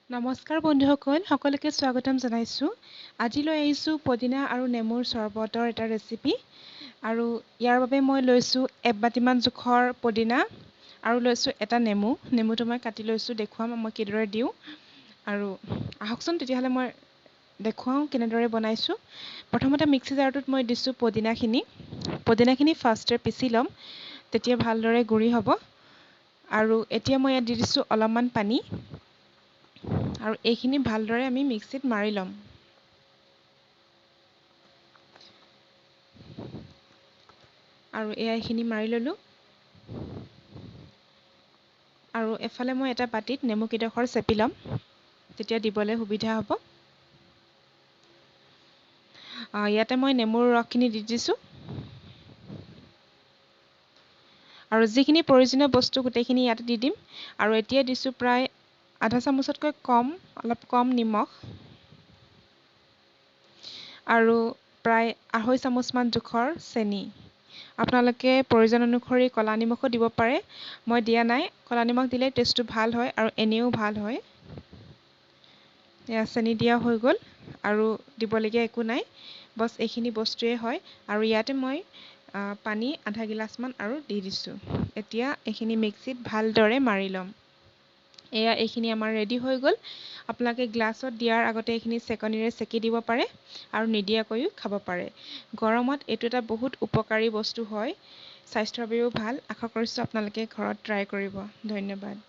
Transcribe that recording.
নমস্কাৰ বন্ধুসকল, সকলোকে স্বাগতম জনাইছোঁ। আজি লৈ আহিছোঁ পদিনা আৰু নেমুৰ চৰবতৰ এটা ৰেচিপি। আৰু ইয়াৰ বাবে মই লৈছোঁ এবাটিমান জোখৰ পদিনা আৰু লৈছোঁ এটা নেমু। নেমুটো মই কাটি লৈছোঁ, দেখুৱাম মই কিদৰে দিওঁ। আৰু আহকচোন তেতিয়াহ'লে মই দেখুৱাওঁ কেনেদৰে বনাইছোঁ। প্ৰথমতে মিক্সি জাৰটোত মই দিছোঁ পদিনাখিনি। পদিনাখিনি ফাৰ্ষ্টে পিচি ল'ম, তেতিয়া ভালদৰে গুড়ি হ'ব। আৰু এতিয়া মই ইয়াত দি দিছোঁ অলপমান পানী। আৰু এইখিনি ভালদৰে আমি মিক্সিত মাৰি ল'ম। আৰু এয়া এইখিনি মাৰি ল'লোঁ। আৰু এফালে মই এটা বাতিত নেমু কেইডোখৰ চেপি ল'ম, তেতিয়া দিবলৈ সুবিধা হ'ব। ইয়াতে মই নেমুৰ ৰসখিনি দি দিছোঁ। আৰু যিখিনি প্ৰয়োজনীয় বস্তু গোটেইখিনি ইয়াতে দি দিম। আৰু এতিয়া দিছোঁ প্ৰায় আধা চামুচতকৈ কম, অলপ কম নিমখ আৰু প্ৰায় 2.5 চামুচমান জোখৰ চেনি। আপোনালোকে প্ৰয়োজন অনুসৰি ক'লা নিমখো দিব পাৰে, মই দিয়া নাই। ক'লা নিমখ দিলে টেষ্টটো ভাল হয় আৰু এনেও ভাল হয়। এয়া চেনি দিয়া হৈ গ'ল, আৰু দিবলগীয়া একো নাই, বছ এইখিনি বস্তুৱে হয়। আৰু ইয়াতে মই পানী আধা গিলাচমান আৰু দি দিছোঁ। এতিয়া এইখিনি মিক্সিত ভালদৰে মাৰি ল'ম। এয়া এইখিনি আমাৰ ৰেডি হৈ গ'ল। আপোনালোকে গ্লাছত দিয়াৰ আগতে এইখিনি চেকনিৰে চেকি দিব পাৰে আৰু নিদিয়াকৈও খাব পাৰে। গৰমত এইটো এটা বহুত উপকাৰী বস্তু হয়, স্বাস্থ্যৰ বাবেও ভাল। আশা কৰিছোঁ আপোনালোকে ঘৰত ট্ৰাই কৰিব। ধন্যবাদ।